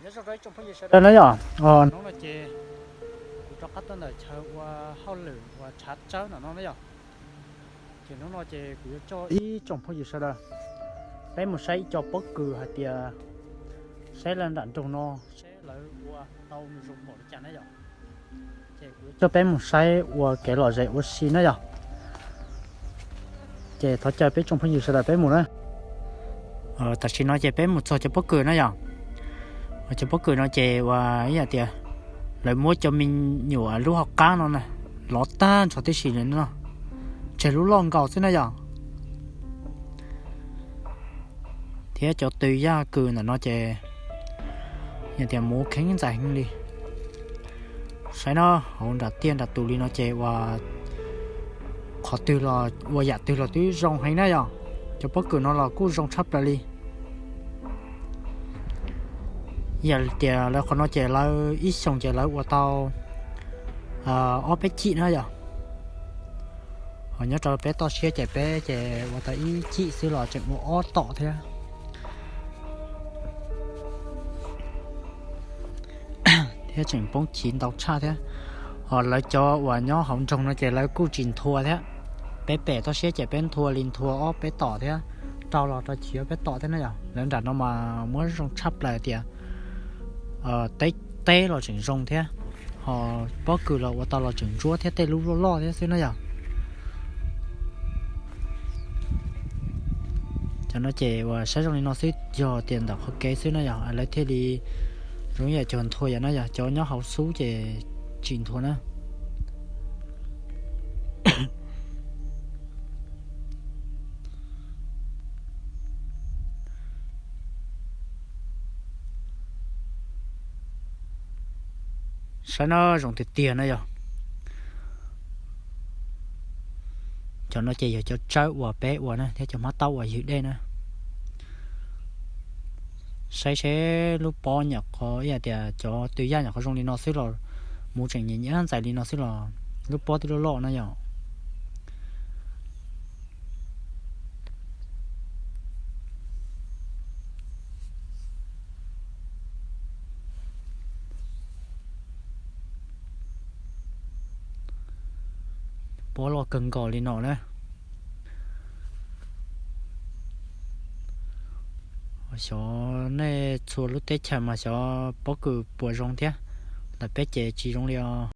Nyob zoo rau ib tsoom phooj ywg sawv daws na yom. Hnub no ces kuv rov qab tuaj ntawm chaw ua hauj lwm uas tshav tsawb no no na yom. Ces hnub no ces kuv yuav coj ib tsoom phooj ywg sawv daws peb mus saib ib co pob kws hais tias saib lawv nram nroog no seb lawv ua tau nws zoo npaum li cas na yom. Ces kuv yuav coj peb mus saib ua kev lom zem ua si na yom. Ces thov caw peb tsoom phooj ywg sawv daws peb mus na. Tam sim no ces peb mus txog cov pob kws na yom. Cov pob kws no ces ua ib yam tias lawv muab cov me nyuam lub hauv qab no na lov tag nrho tib si no, tseg lub loj nkaus xwb na yom. Thiab cov tw yaj kws ntawm no ces yog tias muv kheev ntxais heev li. Saib no, hauv nram tiaj nram tus li no ces ua qhov twg los ua yam twg los twb zoo heev na yom. Cov pob kws no los kuj zoo tshaj plaws li. Yam tias lawv qhov no ces lawv ib xyoos ces lawv ua tau ob peb cim na yom. Ho nyob rau peb toj siab ces peb ces ua tau ib cim xwb los tseem ua ob tom thiab. Thiab tseem poob chiv ntau tshaj thiab. Ho lawv cov uas nyob hauv nroog no ces lawv kuj tsis nthua thiab. Peb pem toj siab ces peb nthua li nthua ob peb tom thiab, rau los rau chiv ob peb tom thiab na yom. Lawv nram no mas muab zoo tshaj plaws tias teb los tseem zoo thiab, ho pob kws los ua tau los tseem ntsuab thiab tej lub loj loj thiab xwb na yom. Cov no ces uas saib zoo li no xwb, yog tias ntawm qhov kev xwb na yom, lawv thiaj li zoo ib yam cov nthua yom na yom, cov nyob hauv xub ces tsis nthua na. Saib no zoo tiag tiag na yom. Cov no ces yog cov tsawb uas peb ua na thiab cov hmab taub uas ywg dej na. Saib seb lub pob nyuam qhuav ib yam tias cov tw yaj nyuam qhuav zoo li no xwb los, muv tseem nyiam nyiam ntxais li no xwb los lub pob twb loj loj na yom. Pob loj kawg nkaus li no na. Xyov nej txhua lub teb chaws mas xyov pob kws puas zoo thiab, ntawm peb ces tsis zoo li os.